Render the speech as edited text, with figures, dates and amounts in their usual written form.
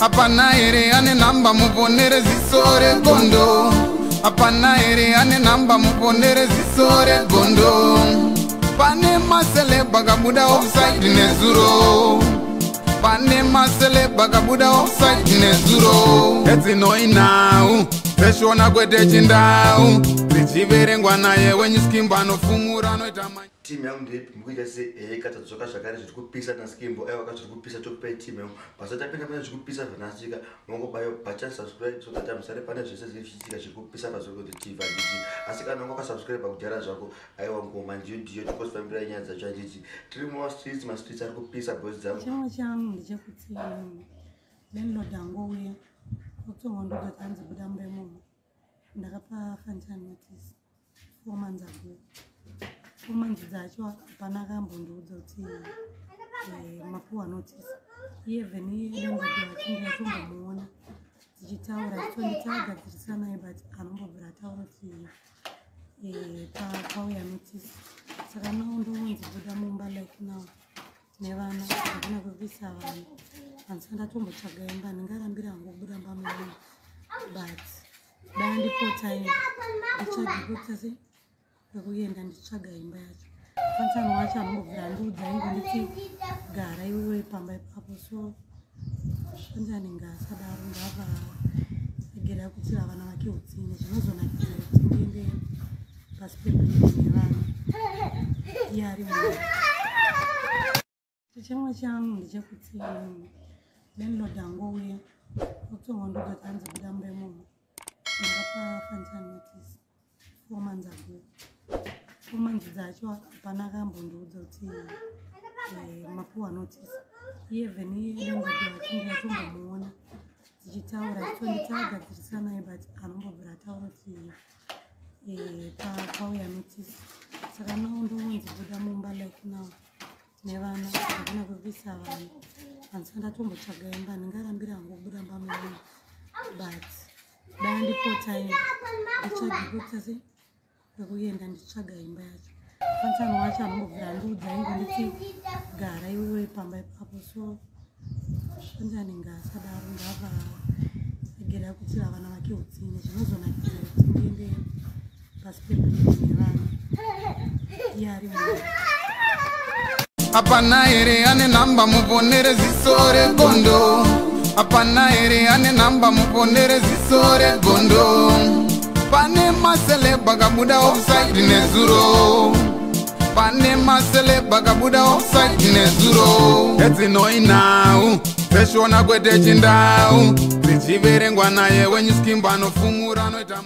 Hapana here ane nhamba muponere ziso regondo? Hapana here ane nhamba muponere ziso regondo? Pane maceleb akabuda offside nezuro. Pane maceleb akabuda offside nezuro. Edzinoi nhau dzeshona kwete chindau dzichiverengwa naye wenyuskimbo anofumura anoita. Timu yangu ndeipi? Mukuita sei? Eka tadzoka zvakare, zviri kupisa naSkimbo. Aiwa ka, zviri kupisa, tokupai timu yangu. Pasati tapinda pane zviri kupisa zvanasika, mongobayo button subscribe so that musare pane zvese zviri zvichiitika zviri kupisa paZokoto TV, handiti? Asi kana wanga wakasubscribe kudhara zvako, aiwa, ngoma ndiyo ndiyo, tikosifambira nyaya dzacho, handiti? Tiri mumastreets, mastreets ari kupisa, boys dzangu. Chimwe changu ndechekuti landlord angouya otsonga ndodoti hanzi buda mumba imomo. Ndakapa fantan notice 4 months ago. 4 months dzacho hapana akambondiudza kuti mapuwa notice. Even iye landlord wachinge atombomuona tichitaura, chitonditi agadzirisa naye, but anombobvira ataura kuti pauya notice. Saka now ndonzi buda mumba like now nevana, hakuna kwekuisa vana. Handisati ndatombotsvaga imba. Ndingarambira hangu kubuda mumba memunhu, but dai ndipo time nditsvage kuita sei, kwekuenda nditsvaga imba yacho. Fanisano wacho anombobvira andiudza, ingonditi gara iwewe pamba ipapo. So fanzani ngaasadaro, ngava regera kuitira vana vake utsinye. Zvinozonakidza kuti ndiende pasi pebridge nevana iye ari munhu. Chimwe changu ndechekuti landlord angouya otsonga ndodoti hanzi buda mumba imomo. Ndakapa fantan notice 4 months ago. 4 months dzacho hapana akambondiudza kuti mapuwa notice. Even iye landlord wachinge atombomuona tichitaura, chitonditi agadzirisa naye, but anombobvira ataura kuti pauya notice. Saka now ndonzi buda mumba like now nevana, hakuna kwekuisa vana. Handisati ndatombotsvaga imba. Ndingarambira hangu kubuda mumba memunhu, but dai ndipo time nditsvage kuita sei, kwekuenda nditsvaga imba yacho. Fanisano wacho anombobvira andiudza, ingonditi gara iwewe pamba ipapo. So fanzani ngaasadaro, ngava regera kuitira vana vake utsinye. Zvinozonakidza kuti ndiende pasi pebridge nevana iye ari munhu. Hapana here ane nhamba muponere ziso regondo? Hapana here ane nhamba muponere ziso regondo? Pane maceleb akabuda offside nezuro. Pane maceleb akabuda offside nezuro. Edzinoi nhau dzeshona kwete chindau dzichiverengwa naye wenyuskimbo anofumura anoita.